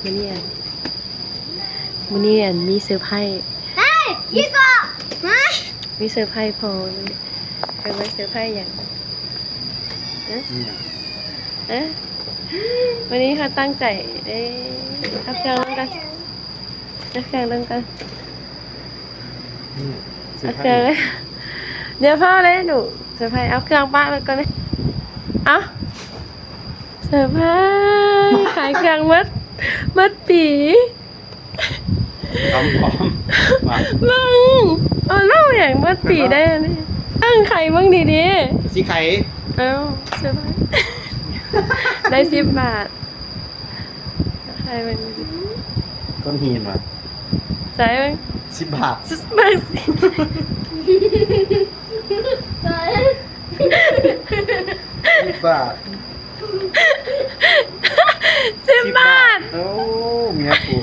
ມື້ນີ້ອັນ ມື້ນີ້ອັນ ມີເຊີໄພ ເຮີ້ຍ ຍິງກໍມາ ມີເຊີໄພພໍ່ ເບິ່ງວ່າເຊີໄພຫຍັງ ຮະ ຫຍັງ ຮະ ມື້ນີ້ເຮົາຕັ້ງໃຈເດ້ ເອົາເຄື່ອງລົງກ່ອນ ເອົາເຄື່ອງລົງກ່ອນ ອືມ ເອົາເຄື່ອງ ດຽວຟ້າວເດ້ລູກ ເຊີໄພ ເອົາເຄື່ອງປະໄວ້ກ່ອນເດ້ ເອົາ ເຊີໄພ ຂາຍເຄື່ອງໝົດ ໝົດປີ ຄຳພ້ອມ ວ່າ ເບິ່ງ ເອົາເລົ່າຫຍັງໝົດປີໄດ້ອັນນີ້ ເບິ່ງ ໄຂເບິ່ງດີໆ ຊິໄຂ ເອົາ ເຊີໄພ ໄດ້ສິບບາດ ໄຂເບິ່ງດີໆ ກ້ອນຫີນຫວາ ໃສ່ເບິ່ງ ສິບບາດ ເບິ່ງ ສິບບາດ ສິບບາດ ໂອ້ ເມຍກູ.